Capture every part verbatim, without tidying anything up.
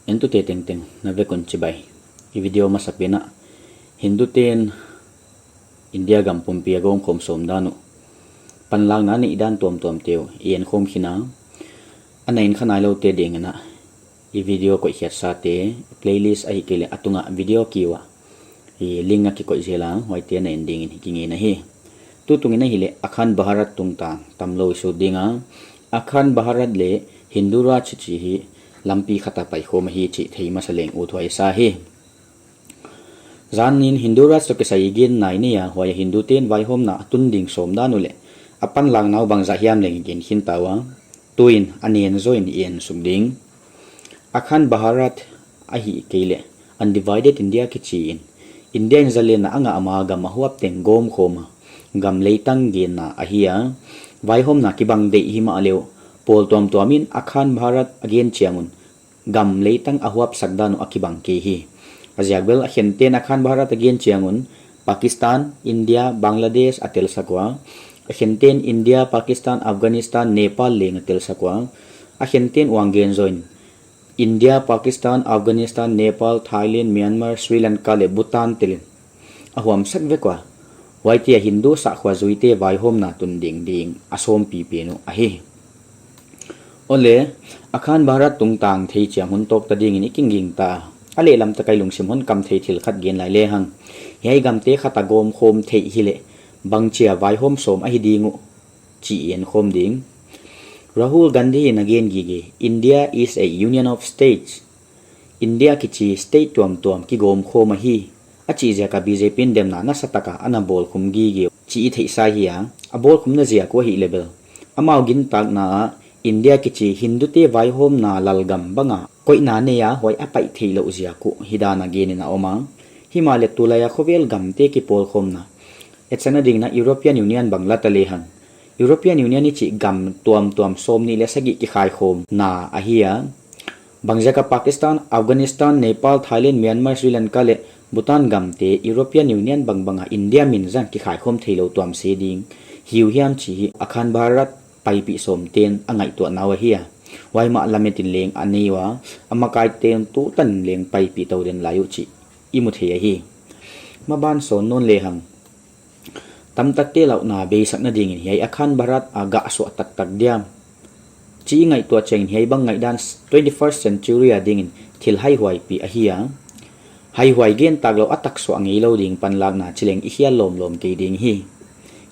Entute tengteng na vek un chibai. I video masapen ah Hindu ten India gam pumpi a gawmkhawm sawm dan uh, panlakna a neih dan tuamtuamte uh i enkhawm khin a, a na en kha nailoute ding in ah i video koihkhiatsate playlist ahihkeileh a tungah video kiu ah i link a kikoih zel a, huaite na en dingin i kingen ahi. Tutung in ahihleh Akhan Bharat tungtang tamlou i sut ding a, Akhan Bharat leh Hindu Raj chih hi lampi khat a paikhawm ahi chih thei masa leng uthuai sa hi. Zan in Hindu Raj toh kisai i gen nai nei a, huai a Hindu ten vaihawmna a tun ding sawm dan uh leh a panlakna uh bangzah hiam leng i gen khin ta ua, tuin a nen zaw in i en suk ding. Akhan Bharat ahihkeileh Undivided India kichi in, India in zalenna a ngah ma gam a huap teng gawmkhawm a, gam leitang genna ahi a, vaihawmna kibang deih himahleh uh, pawl tuamtuam in Akhan Bharat a gen chiang un gam leitang a huapsak dan uh a kibang kei hi. A ziak bel a khenten Akhan Bharat a gen chiang un Pakistan, India, Bangladesh a telsak ua, a khenten India, Pakistan, Afghanistan, Nepal leng a telsak ua, a khenten uang gen zaw in India, Pakistan, Afghanistan, Nepal, Thailand, Myanmar, Sri Lanka leh Bhutan tel in a huamsak vek ua, huaite a Hindu sahkhua zuite vaihawmna tun ding ding a sawmpi pen uh ahi. Awle, Akhan Bharat tungtang thei chiang hun tawk ta dingin i kinging ta. A lehlam tak a i lungsim hon kam thei thil khat gen lai lehang, hiai gamte khat a gawmkhawm theih hileh bangchia vaihawm sawm ahi ding uh chih i enkhawm ding. Rahul Gandhi in a gen gige, India is a union of states. India kichi state tuamtuam kigawmkhawm ahi, a chih ziak a B J P in demna nasatak a ana bawlkhum gige uh chih i theihsa hi a, a bawlkhumna ziak uh ahihleh bel amau gintakna ah India kichi Hindute vaihawmna lalgam bang a koihna nei a, huai a paih theihlouh ziak uh hi dan a gen in a om a. Himahleh tulai a khovel gamte kipawlkhawmna, etsakna dingin a European Union bang la ta lehang, European Union i chih gam tuamtuam sawmnih leh sagih kikhaikhawmna ahi a. Bangziak a Pakistan, Afghanistan, Nepal, Thailand, Myanmar, Sri Lanka leh Bhutan gamte European Union bangbang a India min zang kikhaikhawm theilou tuam se ding hi uh hiam chih hi Akhan Bharat paipih sawmten a ngaihtuahna uh ahi a. Huai mah lamet in leng a nei ua, a makaite tutan leng paipih tou den lai uh chih i mu thei ahi. Maban sawn nawn lehang, tamtakte lauhna beisakna dingin hiai Akhan Bharat a gahsuah taktak diam chih i ngaihtuah chiangin hiai bang ngaihdan twenty-first century a dingin thil haihuaipi ahi a. Haihuai gen taklou a taksuah ngeilou ding panlakna chi leng i khial lawmlawm kei ding hi.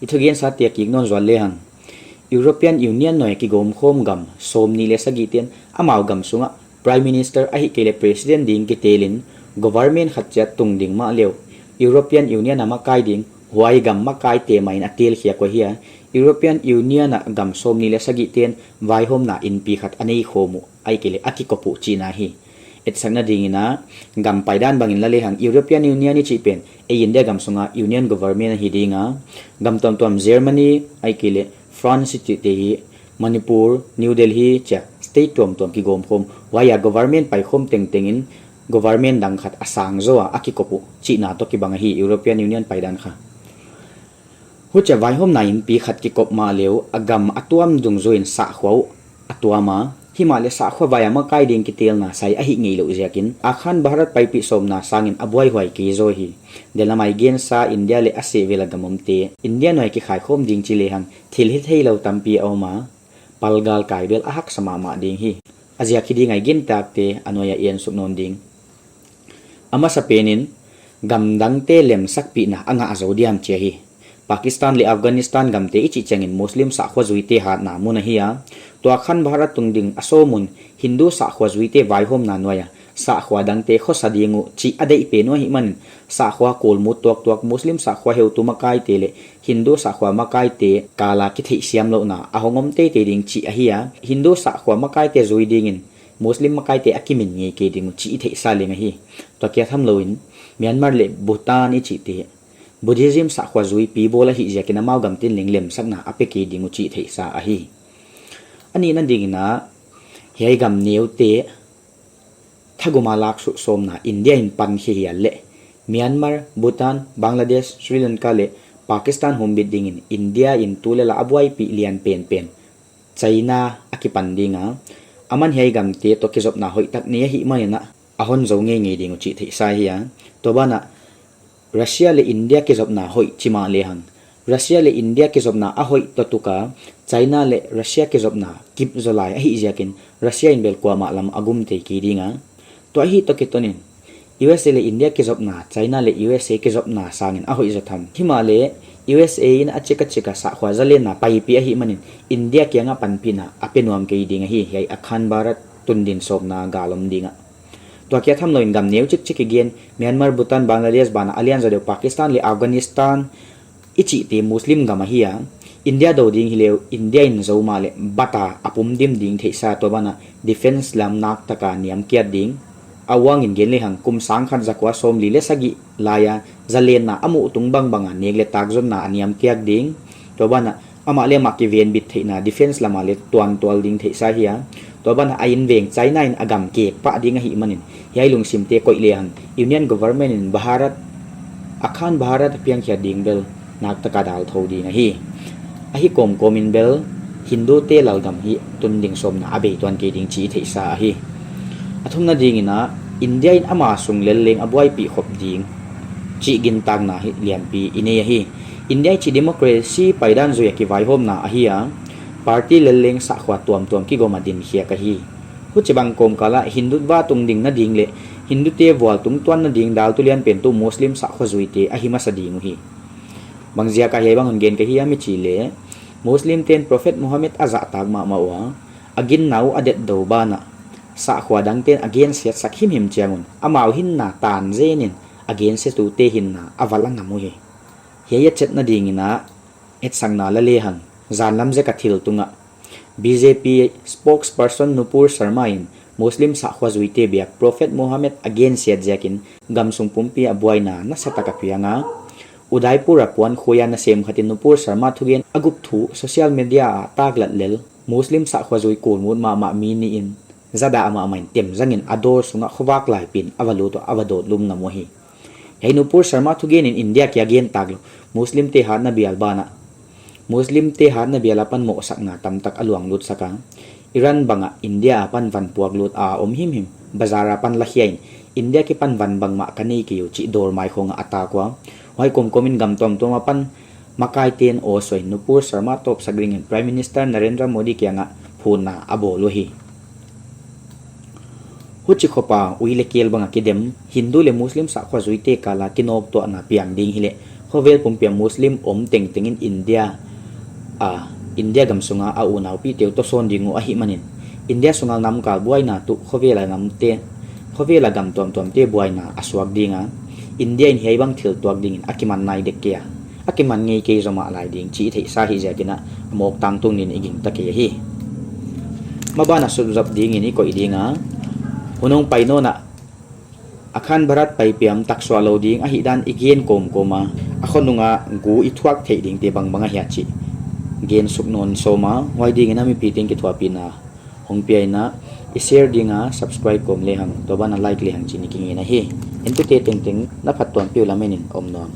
I thugensate a kik nawn zual lehang, European Union nuai a kigawmkhawm gam sawmnih leh sagih ten amau gam sungah Prime Minister ahihkeileh President ding kitelin government khat chiat tung ding mahleh uh, European Union a makai ding huai gam makaite mah in a telkhiak uh ahi a. European Union a gam sawmnih leh sagih ten vaihawmna inpi khat a neikhawm uh ahihkeileh a kikop uh chihna hi. Etsakna dingin a, gam paidan bangin la lehang European Union i chih pen ei India gam sunga Union Government ahi ding a, gam tuamtuam Germany ahihkeileh France i chihte hi, Manipur, New Delhi chia state tuamtuam kigawmkhawm, huai a government paikhawm tengtengin government dang khat a sang zaw a a kikop uh chihna toh kibang ahi European Union paidan kha. Huchia vaihawmna inpi khat kikop mahleh uh a gam a tuam dungzuiin sahkhua uh a tuam a, himahleh sahkhua vai a makai ding kitelna sai ahih ngeilou ziakin Akhan Bharat paipih sawmna sangin a buaihuai kei zaw hi. Delna mai gensa India leh a sehvel a gam omte India nuai kikhaikhawm ding chi lehang thil hitheilou tampi a om a, palgal kai bel a haksa mahmah ding hi. A ziak hi ding a i gintakte a nuai a i ensuk nawn ding. A masapenin, gamdangte lemsakpihna a ngah zou diam chih ahi. Pakistan leh Afghanistan gamte i chih chiangin Muslim sahkhua zuite hatna mun ahi a, tua Akhan Bharat tungding a sawm un Hindu sahkhua zuite vaihawmna nuai a sahkhua dangte khosa ding uh chih a deih pen uh ahihmanin, sahkhua kawlmut tuaktuak Muslim sahkhua heutu makaite leh Hindu sahkhua makaite kal a kitheihsiamlouhna a hong om teitei ding chih ahi a, Hindu sahkhua makaite zui dingin Muslim makaite a kimin ngei kei ding uh chih i theihsa leng ahi. Tua kia thamlouin, Myanmar leh Bhutan i chihte Buddhism sahkhua zuipi bawl ahih ziakin amau gamte'n leng lemsakna a pe kei ding uh chih theihsa ahi. A nihna dingin a, hiai gam neute thagum a lak suh sawmna India in pan khia hial leh Myanmar, Bhutan, Bangladesh, Sri Lanka leh Pakistan humbit dingin India in tulel a a buaipih lian penpen China a kipan ding a, Aman hiai gamte toh kizopna hoihtak nei ahihmanin a hon zou ngeingei ding uh chih theihsa hi a. Tua banah Russia leh India kizopna hoih chi mahle hang, Russia leh India kizopna a hoih toh tuk a, China leh Russia kizopna kip zaw lai ahih ziakin Russia in bel kuamah lam a gum thei kei ding a. Tua ahih toh kitonin U S A leh India kizopna China leh U S A kizopna sangin a hoih zaw tham. Himahleh U S A in a chik a chik a sahkhua zalenna paipih ahihmanin India kiangah panpihna a pe nuam kei ding ahi, hiai Akhan Bharat tunding sawmna gal om ding ah. Tua kia tham louin gam neu chikchik i gen, Myanmar, Bhutan, Bangladesh banah a lian zaw deuh Pakistan leh Afghanistan i chihte Muslim gam ahi a, India dou ding hi leh India in zou mahleh bat a a pum dim ding theihsa, tua banah defence lam naktak a niam kiat ding. A uangin gen lehang kum sangkhat zakua sawmli leh sagih lai a zalenna a muh tung bangbang a nek leh tak zonna a niam kiak ding. Tua banah amah leh amah kivenbit theihna defence lam ah leh tuantual ding theihsa hi a. Tua banah a inveng China in a gam kek pah ding ahihmanin hiai lungsimte koih lehang Union Government in Bharat, Akhan Bharat a piangkhiat ding bel naktak a dal thou ding ahi. Ahi kawmkawmin bel Hindute lalgam hi tunding sawmna a bei tuan kei ding chih theihsa ahi. A thumna dingin a, India in ama sung lel leng a buaipih khop ding chih gintakna hi lianpi i nei ahi. India i chih democracy paidan zui a kivaihawmna ahi a, party lel leng sahkhua tuamtuam kigawm a dinkhiak ahi. Huchibang kawmkal ah Hindutva tungdingna ding leh Hindute vualtung tuanna ding daltu lianpen tuh Muslim sahkhua zuite ahi masa ding uhi. Bangziak a hiaibang hon gen ka hia i chih leh, Muslimte'n Prophet Muhammad a zahtak mahmah ua, a ginna uh a detdou banah sahkhua dangte'n a gensiatsak himhim chiang un amau hinna tan zenin a gensiatute hinna a va la ngam uhi. Hiai a chetna dingin a, etsakna la lehang, zanlam zek a thil tungah B J P spokesperson Nupur Sharma in Muslim sahkhua zuite biak Prophet Muhammad a gensiat ziakin gamsung pumpi a buaina nasatak a piang a. Udaipur a puan khuai a nasem khat in Nupur Sharma thugen a gup thu social media ah taklat lel, Muslim sahkhua zui kulmut mahmah mi nih in zadah mahmah in tem zangin a dawr sungah khovak laipi'n a va lut ua a va dawt lum ngam uhi. Hiai Nupur Sharma thugen in India kia gen tak lou, Muslimte hatna bial banah, Muslimte hatna bial apan mohsakna tamtak a luanglut sak a. Iran bangah India apan van puaklut a om himhim, bazar apan lakhia in India kipan van bangmah ka nei kei uh chih dawr mai khawng ah a tak ua. Huai kawmkawmin gam tuamtuam apan makaite'n aw sawiin Nupur Sharma tawpsak dingin Prime Minister Narendra Modi kiangah phunna a bawl uhi. Huchi khop a ui leh kel bang a kidem, Hindu leh Muslim sahkhua zuite kal a kinawktuahna piang ding hileh, khovel pumpi a Muslim om tengteng in India, a, India gam sunga a unaupite uh tosawn ding uh ahihmanin, India sunga namkal buaina tuh khovel a namte, khovel a gam tuamtuamte buaina a suak ding a, India in hiaibang thil tuak dingin a kiman nai dek kei a, a kiman ngei kei zaw mah lai ding chih i theihsa hi ziakin a, a mawk tangtung dingin i gingta kei ahi. Maban a sutzop dingin i koih ding a, hun hong pai nawn a, Akhan Bharat paipiam taksuah lou ding ahihdan i gen kawmkawm a, a khonung a gu i thuak theih dingte bangbang ahia chih gen suk nawn sawm a, huai dingin a mipite'n kithuahpihna hong pia in a, i share ding a, subscribe kawm lehang, tua ban a like lehang chih i ngen ahi. Entute tengteng na phattuampih uh lamen in om nawn.